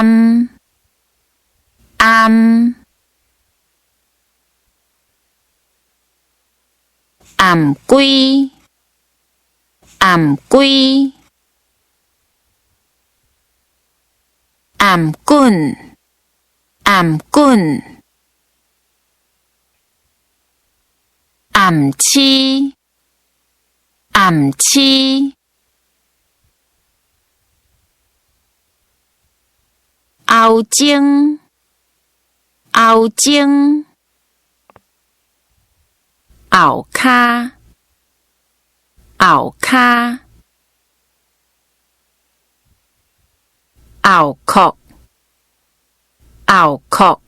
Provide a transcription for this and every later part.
頷，頷，頷規，頷規，頷頸，頷頸，暗市，暗市，喉精，喉精，後跤，後跤，後殼，後殼，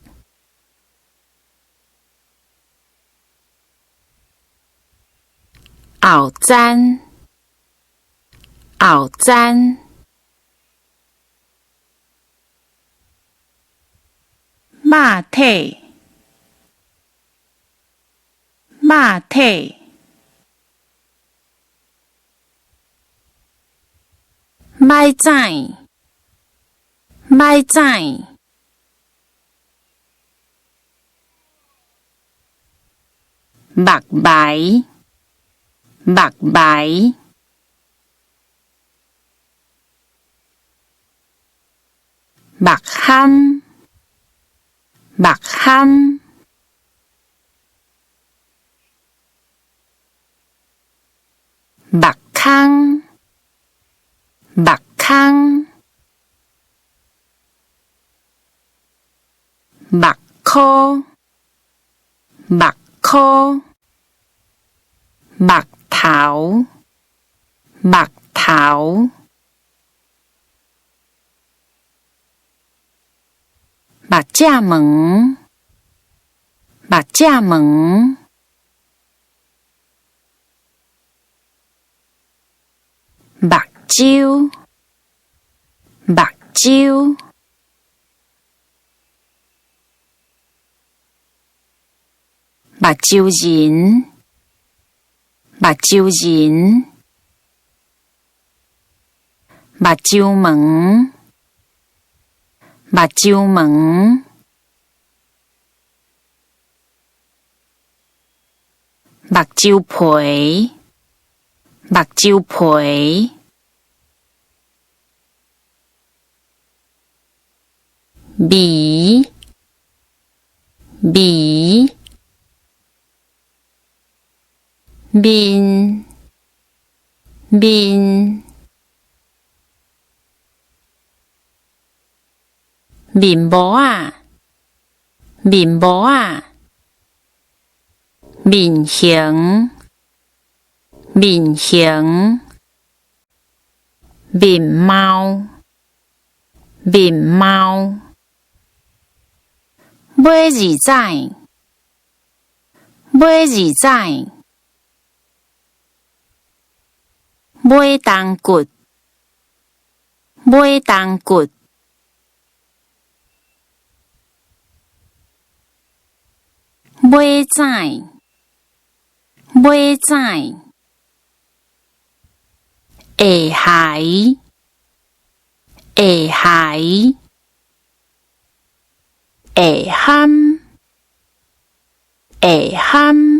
後簪，後簪，肉體，肉體，䆀指，䆀指，目眉，目眉，目頷，目頷，目空，目空，目箍，目箍，目頭，目頭，目正門，目正門，目睭，目睭，目睭仁，目睭仁，目睭門，目睭門，目睭皮，目睭皮，眉，眉，面，面，面膜仔，面膜仔，面型，面型，面貌，面貌，尾二指，尾二指，尾筒骨，尾筒骨，尾指，尾指，下海，下海，下坎，下坎。